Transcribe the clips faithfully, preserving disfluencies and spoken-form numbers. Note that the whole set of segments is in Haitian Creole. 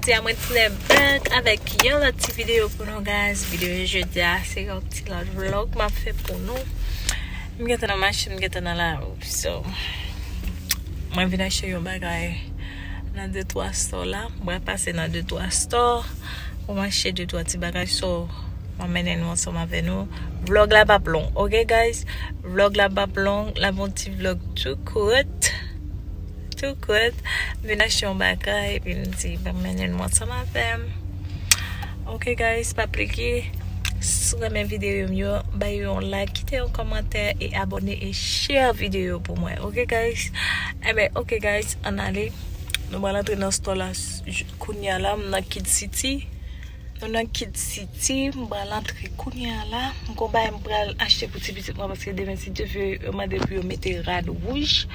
Jodi a mwen tounen back avèk yon lòt ti videyo pou nou, guys. Videyo jodi a se yon ti lòt vlog m ap fè pou nou. M gentan nan machin, m gentan nan lari. So, mwen vin achte yon bagay nan de twa store la. Mwen pase nan de twa store pou m achte de twa ti bagay. So, mwen mennen nou ansanm avè nou. Vlog la p ap long, ok, guys? Vlog la p ap long. L ap yon ti vlog tou kout. Tou kout. M vin achte yon bagay, epi m di, "Ban m mennen nou ansanm avè m." Ok, guys, pa plike. Si w renmen videyo m yo, bay yo yon like, kite yon kòmantè, e abòne, e share videyo pou mwen. Ok, guys? Enben, ok, guys, ann ale. Nou pral antre nan store la s-, j-, kounye a la, m nan Kid City. Nou nan Kid City, m pral antre kounye a la. M gon bagay m pral achte pou ti pitit mwen, paske demen, si Dye vle, yo mande pou yo mete rad wouj.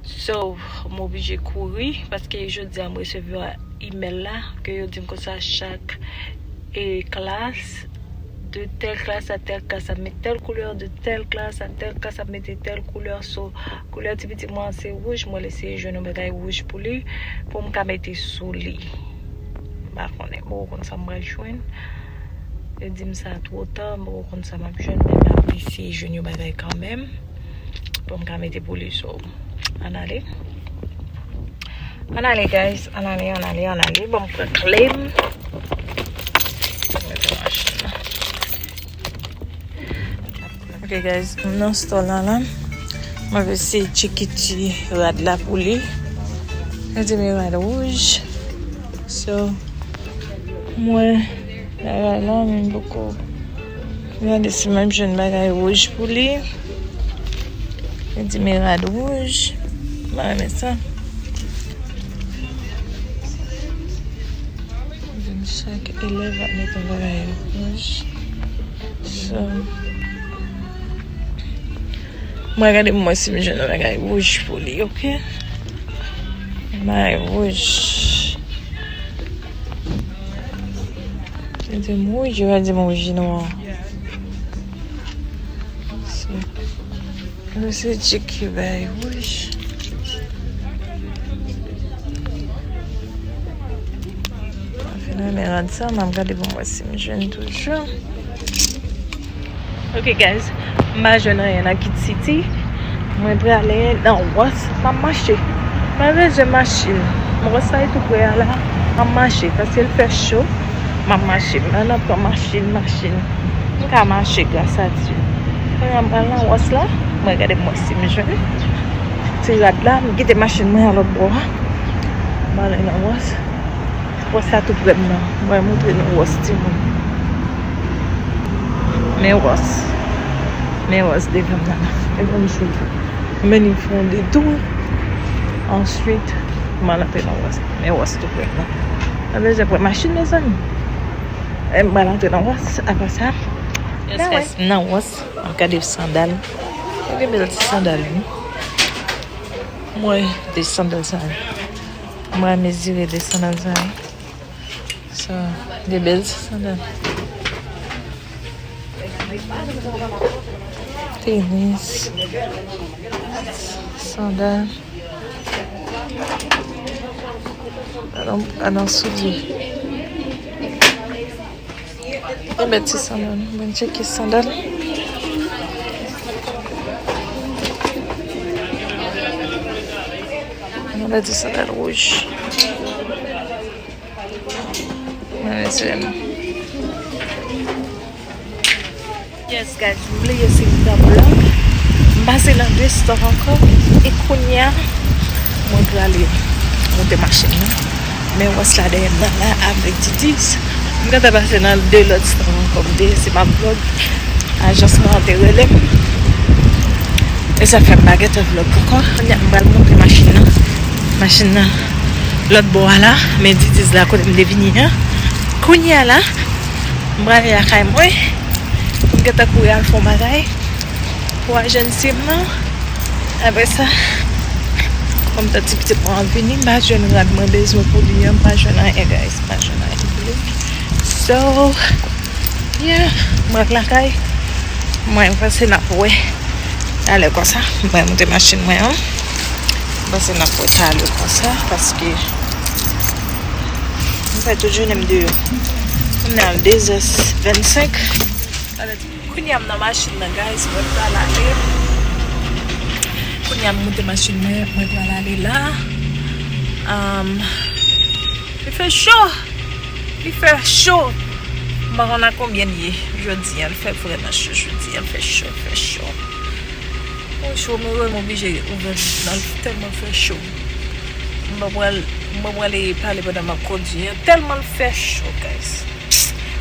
So, m oblije kouri, paske jodi a m resevwa email la, ke yo di m konsa chak, e, klas, de tèl klas a tèl klas, ap met tèl koulè, de tèl klas a tèl klas, ap mete tèl koulè. So, koulè ti pitit mwen an se wouj, mwen eseye jwenn yon bagay wouj pou li, pou m ka mete sou li. M pa konnen, m poko konn sa m pral jwenn. Yo di m sa twò ta, m poko konn sa m ap jwenn, men m ap eseye jwenn yon bagay kanmenm pou m ka mete pou li. So, ann ale. Ann ale, guys, ann ale, ann ale, ann ale. Ban m pran kle m. Mete machin nan. Ok, guys, m nan store la, la. M ap eseye tcheke ti rad la pou li. Yo di m rad wouj. So, mwen, bagay la, men m poko gade si m ap jwenn bagay wouj pou li. Yo di m rad wouj. M pa renmen sa. Chak elèv ap met yon bagay wouj. So, mwen gade pou mwen si m jwenn yon bagay wouj pou li, ok? Bagay wouj. Yo di m wouj, yo di m wouj nwa. So, Mesye Jake bay wouj. Mwen fin renmen rad sa, m ap gade pou m wè si m jwenn toujou. Ok, guys, m pa jwenn anyen nan Kid City. Mwen prale nan Ross, m ap mache. Mwen bezwen machin. Ross la e tou pre a la, m ap mache, paske l fè cho. M ap mache, m nan pran machin, machin. M ka mache gras a Dye. Kounye a m pral nan Ross la, mwen gade mwen si m jwenn ti rad la, m kite machin mwen a lòt bò a. M ale nan Ross. Ross la tou prè m nan. Mwen montre nou Ross timoun. Men Ross. Men Ross devan m nan la. E kòmsi. Men li fè yon detou. Answit, m al antre nan Ross. Men Ross tou prè m nan. Mwen bezwen pran machin, mezanmi. E m pral antre nan Ross, apre sa. Yes, guys, m nan Ross, m ap gade sandal. Gade bèl ti sandal, wi. Mwen, de sandal sa yo. Mwen mezire de sandal sa yo. Sa, de bèl ti sandal. Tenis. Sandal. Adan, adan soulye. Yon bèl ti sandal. Bon, tcheke sandal. Yon bèl ti sandal wouj. Mwen, mesye m. Yes, guys, m bliye si m te vlog. M pase nan de store ankò. E kounye a, mwen prale monte machin nan. Men Ross la dèyè m nan la avèk Titis. M gentan pase nan de lòt store ankò. M te se m ap vlog. Ajans mwen an te rele m. E sa fè m pa gentan vlog ankò. Kounye a m pral monte machin nan. Machin nan lòt bò a la. Men Titis la kote m te vini an. Kounye a la, m prale lakay mwen. M gentan kouri al fè yon bagay pou ajans m nan. Apre sa, kòm tan ti pitit mwen an vini, m pa jwenn rad mwen bezwen pou li an, m pa jwenn anyen, guys, m pa jwenn anyen pou li. So, yeah, m ret lakay. Mwen panse n ap wè talè konsa. Mwen monte machin mwen an. Mwen panse n ap wè talè konsa, paske, Fè tout jounen m deyò. Kounye a l de zè vennsenk. Kounye a m nan machin nan, guys, mwen pral ale. Kounye a m moute machin mwen, mwen pral ale la. Um, li fè cho. Li fè cho. M pa konn a konbyen l ye jodi a. L fè vrèman cho jodi a. L fè cho, l fè cho. Mwen cho, mwen vrèman oblije ouvè vit la, tèlman fè cho. Mwen pa pral, mwen pa pral pale pandan m ap kondui an, tèlman l fè cho, guys.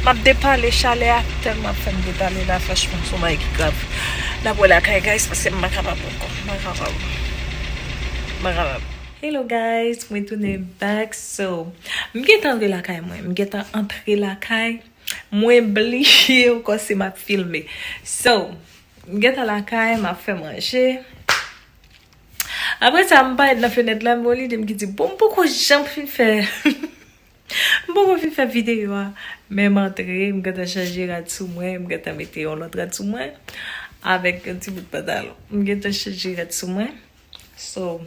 M ap depale, chalè a tèlman ap fè m depale la, franchman, se yon bagay ki grav. N ap wè lakay, guys, paske m pa kapab ankò. M pa kapab. M pa kapab. Hello guys, mwen tounen back. So, m gentan antre lakay mwen. M gentan antre lakay. Mwen bliye ankò si m ap filme. So, m gentan lakay, m ap fè manje. Apre sa, m parèt nan fenèt la, m gen yon lide m ki di, bon, m poko janm fin fè, m poko fin fè videyo a. Men m antre, m gentan chanje rad sou mwen, m gentan mete yon lòt rad sou mwen, avèk yon ti bout pantalon. M gentan chanje rad sou mwen. So,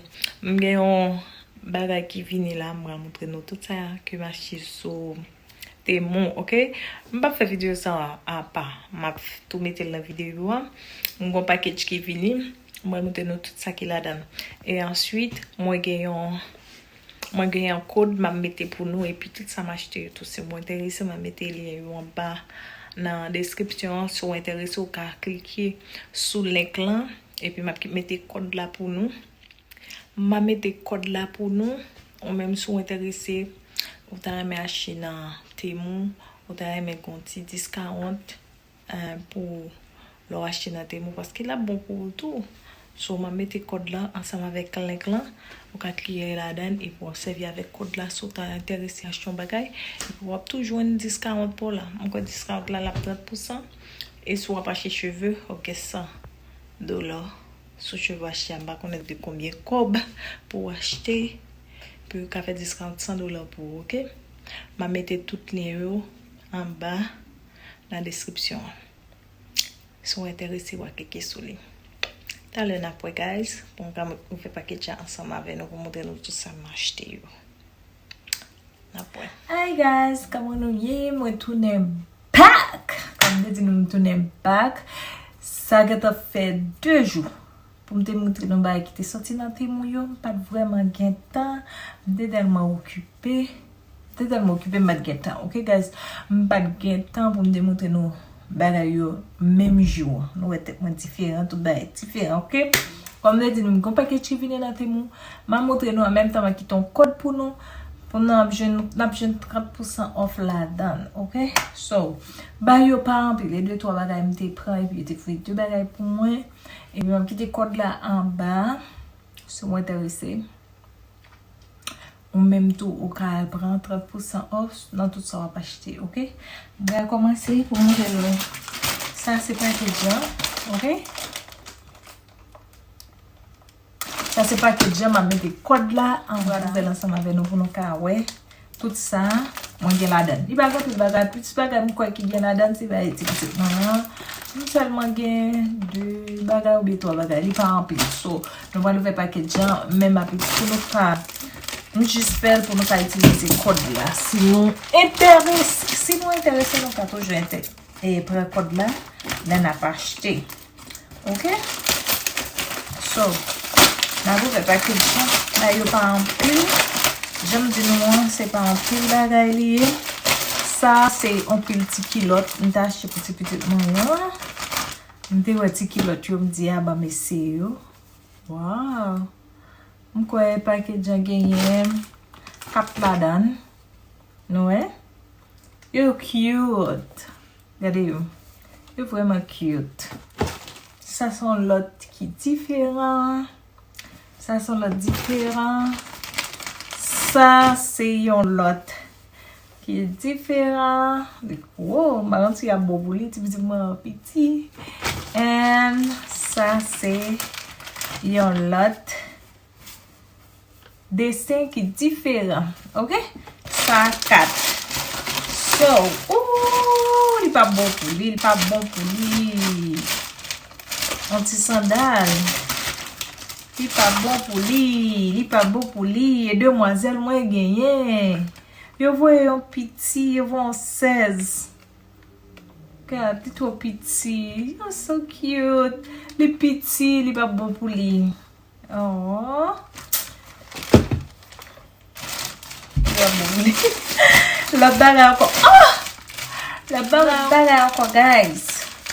m gen yon bagay ki vini la, m pral montre nou tout sa ke m achte sou Temu, ok? M p ap fè videyo sa a apa. M ap tou mete l nan videyo a. M gen yon package ki vini. M pral montre nou tout sa ki ladan l. E answit, mwen gen yon, mwen gen yon kòd m ap mete pou nou. Epi tout sa m achte yo tou. Si w enterese, m ap mete lyen yo anba nan deskripsyon an. Si w enterese, w ka klike sou link lan. Epi m ap ki-, mete kòd la pou nou. M a mete kòd la pou nou. Ou menm si w enterese, ou ta renmen achte nan Temu, ou ta renmen gen yon ti discount, eh, pou lè w achte nan Temu, paske l ap bon pou ou tou. So, m a mete kòd la ansanm avèk link lan. Ou ka klike ladan l epi w ap sèvi avèk kòd la si w ta enterese achte yon bagay. Epi w ap tou jwenn discount pou w la. Mwen kwè discount la, l ap trant pousan. E si w ap achte cheve, ok, san dola. Sou cheve achte a, m pa konnen de konbyen kòb pou w achte, pou yo ka fè discount san dola pou ou, ok? M a mete tout lyen yo anba nan deskripsyon an. Si w enterese, w a klike sou li. Talè n ap wè, guys, pou m ka ouvè package la ansanm avè nou pou montre nou tout sa m achte yo. N ap wè. Hi guys, kòman nou ye? Mwen tounen back! Kòm m te di nou, m tounen back. Sa gentan fè de jou pou m te montre nou bagay ki te soti nan Temu yo. M pa t vrèman gen tan. M te tèlman okipe. M te tèlman okipe, m pa t gen tan. Ok, guys? M pa t gen tan pou m te montre nou bagay yo menm jou an. Nou wè tèt mwen diferan, tout bagay diferan, ok? Kòm m te di nou, m gen yon pakèt ki vini nan Temu. M a montre nou an menm tan, m a kite yon kòd pou nou. Pou nou ap jwenn, n ap jwenn trant pousan off ladan l, ok? So, bagay yo pa anpil, e de twa bagay m te pran, epi yo te voye de bagay pou mwen. Epi m ap kite kòd la anba, si w enterese. Ou menm tou, ou ka al pran trant pousan off nan tout sa w ap achte, ok? M pral kòmanse pou montre nou. Sa se package lan, ok? Sa se package lan, m ap mete kòd la, m pral ouvè l ansanm avè nou pou nou ka wè tout sa mwen gen ladan l. Li pa gen anpil bagay, plis bagay m kwè ki gen ladan l, se bagay ti pitit mwen an. M sèlman gen de bagay oubyen twa bagay, li pa anpil. So, nou pral ouvè package lan, menm apeti pou nou ka, m jis fè l pou nou ka itilize kòd la. Si nou enterese, si nou enterese, nou ka toujou enterese. E pran kòd la, lè n ap achte. Ok? So, n ap ouvè package lan. Bagay yo pa anpil. Jan m di nou an, se pa anpil bagay li ye. Sa, se yon pil ti kilòt. M te achte pou ti pitit mwen an. M te wè ti kilòt yo, m di, a, ban m eseye yo. Waw! M kwè package lan genyen kat ladan l. Nou wè? Yo cute. Gade yo. Yo vrèman cute. Sa se yon lòt ki diferan. Sa se yon lòt diferan. Sa se yon lòt ki diferan. Li gwo, m pa konn si l ap bon pou li, ti pitit mwen an piti. And sa se yon lòt desen ki diferan, ok? Sa kat. So, ooh, li pa bon pou li, li pa bon pou li. Yon ti sandal. Li pa bon pou li, li pa bon pou li. E demwazèl mwen genyen. Yo voye yon piti, yo voye yon sèz. Gad, li twò piti. You're so cute. Li piti, li pa bon pou li. Oh. Li pa bon pou li. Lòt bagay ankò. Oh! Lòt bagay, bagay ankò, guys.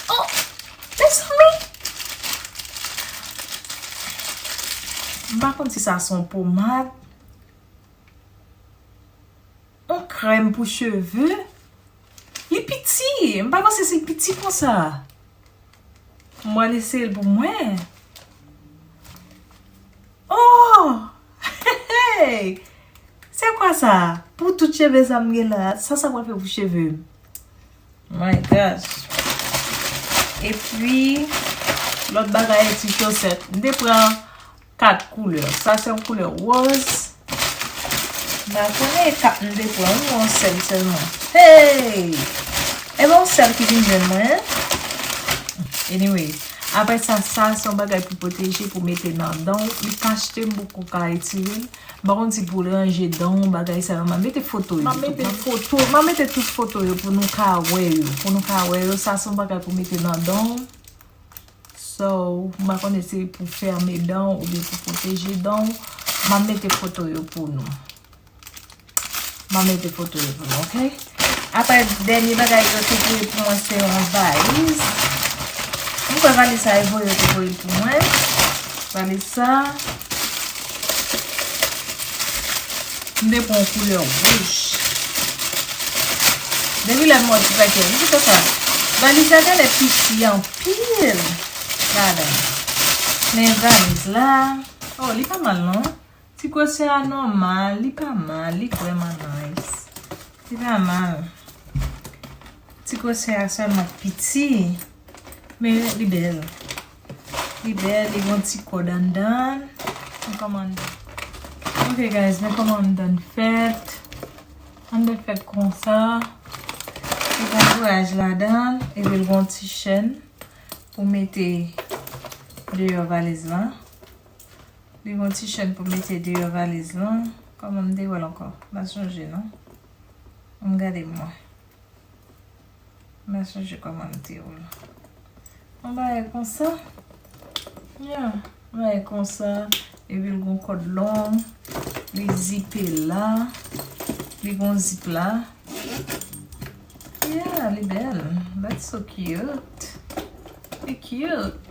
Oh! Mezanmi. M pa konn si sa se yon pomad. Yon krèm pou cheve. Li piti. M pa panse si l piti konsa. Mwen eseye l pou mwen. Oh! Hey! Se kwa sa? Pou tout cheve sa m gen la, sa sa pral fè pou cheve m? My gosh. Epi, lòt bagay, ti chosèt. M te pran kat koulè. Sa se yon koulè wòz. M pa konnen e kat m te pran, wi, yon sèl sèlman. Hey! E pa yon sèl ki vin jwenn mwen, en? Anyway, apre sa, sa se yon bagay pou pwoteje, pou mete nan dan w. Li kachte, m poko ka retire l. M pa konn si pou ranje dan w, bagay sa yo. M a mete foto yo. M a mete foto, m a mete tout foto yo pou nou ka wè yo. Pou nou ka wè yo, sa se yon bagay pou mete nan dan w. So, m pa konnen si pou fèmen dan w oubyen pou pwoteje dan w. M a mete foto yo pou nou. M a mete foto yo pou nou, oke? Apre, dènye bagay yo te voye pou mwen, se yon valiz. M kwè valiz sa, e voye yo te voye l pou mwen. Valiz sa, m te pran yon koulè wouj. Depi lè m wè ti pakèt, m di konsa, valiz la genlè piti anpil ladan l. Men valiz la, oh, li pa mal non. Ti gwosè a nòmal, li pa mal, li vrèman nice. Li pa mal. Ti gwosè a sèlman piti, men li bèl. Li bèl, li gon ti kòd anndan. Men kòman, ok guys, men kòman anndan fèt. Anndan fèt konsa. Li gon bouraj ladan, epi l gon ti chèn pou mete deyò valiz lan. Li gon ti chèn pou mete deyò valiz lan. Kòman m te wè l ankò? M pa sonje non. Ann gade m wè. M pa sonje kòman m te wè l. Yon bagay konsa. Yeah, yon bagay konsa. Epi l gon kòd long. Li zipe la. Li gon zip la. Yeah, li bèl. That's so cute. Li cute.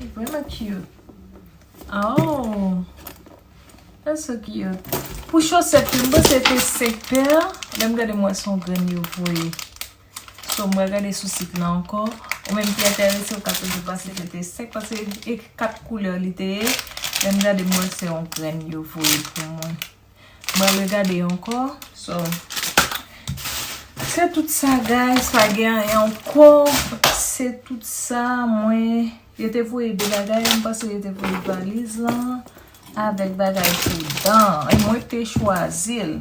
Li vrèman cute. Oh. That's so cute. Pou chosèt yo, m panse se te senk pè. Lè m gade m wè se yon grenn yo voye. So, m pral gade sou sit lan ankò. Ou menm ki enterese, ou ka toujou pase, se te senk, paske e kat koulè li te ye. Lè m gade m wè se yon grenn yo voye pou mwen. M pral regade ankò. So, se tout sa, guys. Pa gen anyen ankò. Se tout sa, mwen. Yo te voye de bagay, m panse yo te voye valiz lan avèk bagay pou dan. E mwen te chwazi l.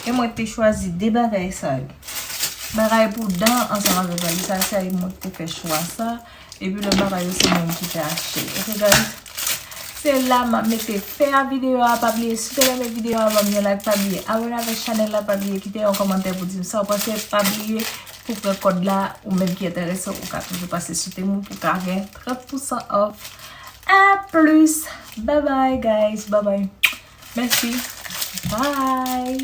E mwen te chwazi de bagay sa yo. Bagay pou dan ansanm avèk valiz sa, se mwen ki te fè chwa sa. Epi lòt bagay yo se mwen ki te achte. Ok, guys? Se la m ap mete fen a videyo a. Pa bliye, si w te renmen videyo a, ban m yon like. Pa bliye abòne avèk chanèl la. Pa bliye kite yon kòmantè pou di m sa w panse. Pa bliye pou pran kòd la, ou menm ki enterese, ou ka toujou pase sou Temu pou ka gen trant pousan off. A plus. Bye bye, guys. Bye bye. Mèsi. Bye.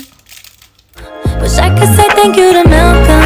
Wish I could say thank you to Malcolm.